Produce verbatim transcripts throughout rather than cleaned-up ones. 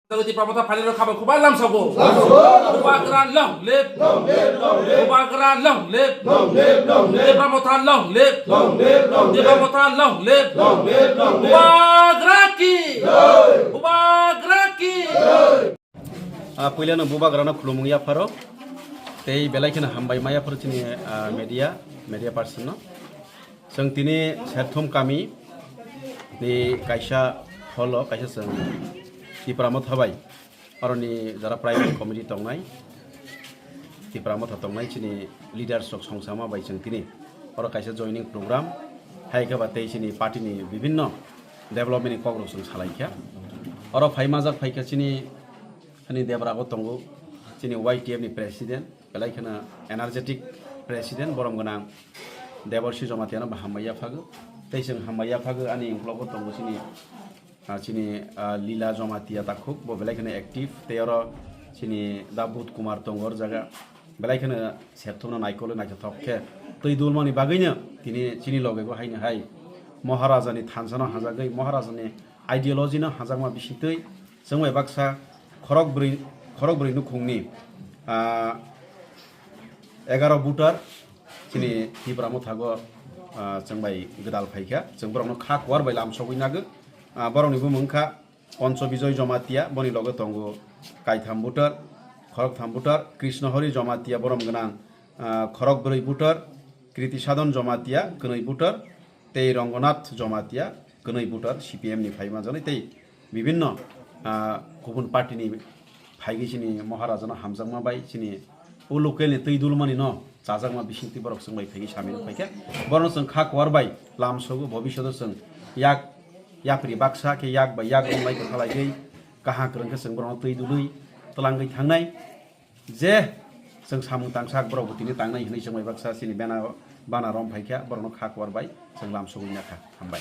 Tipra Motha phainairok kha bai kubak lamsogo. Bubagra long live. Bubagra long live. Tipra Motha long live. Tipra Motha long live. Bubagra ki. Bubagra ki. Ah, puilano Bubagrano khulumung yapharo. Tei belai kheno hambai ma yapharo chini, ah, media, media person no. Chwng tini Serthum kami ni kaisa hall o kaisa chwng Tipra Motha bai, oroni jara private committee tongnai, Tipra Motha tongnai chini leaders rok songsama bai chwng tini oro kaisa joining program hai khe ba tei chini party ni bibinno development ni kok rok chwng salai kha. Oro phai majak phai kha chini, ani Debra go tongo, chini Y T F ni president, belai kheno energetic president, borom gwnang Deborsi Jamatia no bo hambai yaphago. Tei chwng hambai yaphago, ani uklogo tongo chini, ah, chini, ah, Lila Jamatia takhuk, bo belai kheno active. Tei oro chini da Budh Kumar tongo, o jaga belai kheno Serthum no naikolwi naithothok khe twi dulmani bagwino tini chini loge bo haino hai Maharaja ni thansa no hajagwi, Maharaja ni ideology no hajakma bisingtwi chwng bai baksa khorok bwrwi, khorok bwrwi nukhungni, ah, egaroh voter chini Tipra Motha go, ah, chwng bai gwdal phai kha, chwng borok no kha kuar bai lamsogwi nago. Ah, borok ni bumung wngkha Pancho Bijoy Jamatia, boni loge tongo kaitham voter, khoroktham voter, Krishna Hari Jamatia borom gwnang, ah, khorok bwrwi voter, Kriti Sadhan Jamatia kwnwi voter, tei Ranganath Jamatia kwnwi voter C P M ni phai manjaknai tei bibinno, ah, kubun party ni phaigwi chini Maharaja no hamjakma bai chini o local ni twi dulmani no chajakma bisingtwi borok chwng bai phaigwi samino phaikha. Borokno chwng kha kuar bai lamsogo, bobishoto chwng yak yapri baksa khe yak bai yak romlai kwthalai khe kaham kwrwng khe chwng borokno twi dulwi twlangwi thangnai. Je chwng samung tangsak borok bo tini tangnai hinwi chwng bai baksa chini bana, bana rom phaikha, borokno kha kuar bai chwng lamsogwi nakha. Hambai.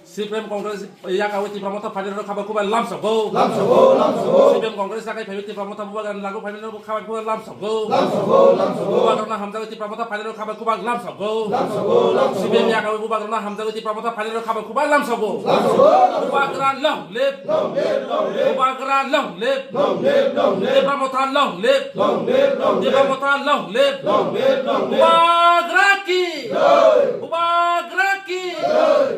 C P M Congress yakawi Tipra Motha phainairok kha bai kubak lamsogo. Lamsogo, lamsogo. C P M Congress yakai phaiwi Tipra Motha Bubagrani lago phainairok kha bai kubak lamsogo. Lamsogo, lamsogo. Bubagrano hamjagwi Tipra Motha phainairok kha bai kubak lamsogo. Lamsogo, lamsogo. C P M yakawi Bubagrano hamjagwi Tipra Motha phainairok kha bai kubak lamsogo. Lamsogo, lamsogo. Bubagra long live. Long live, long live. Bubagra long live. Long live, long live. Tipra Motha long live. Long live, long live. Tipra Motha long live. Long live, long live. Bubagra ki. Jai. Bubagra ki. Jai.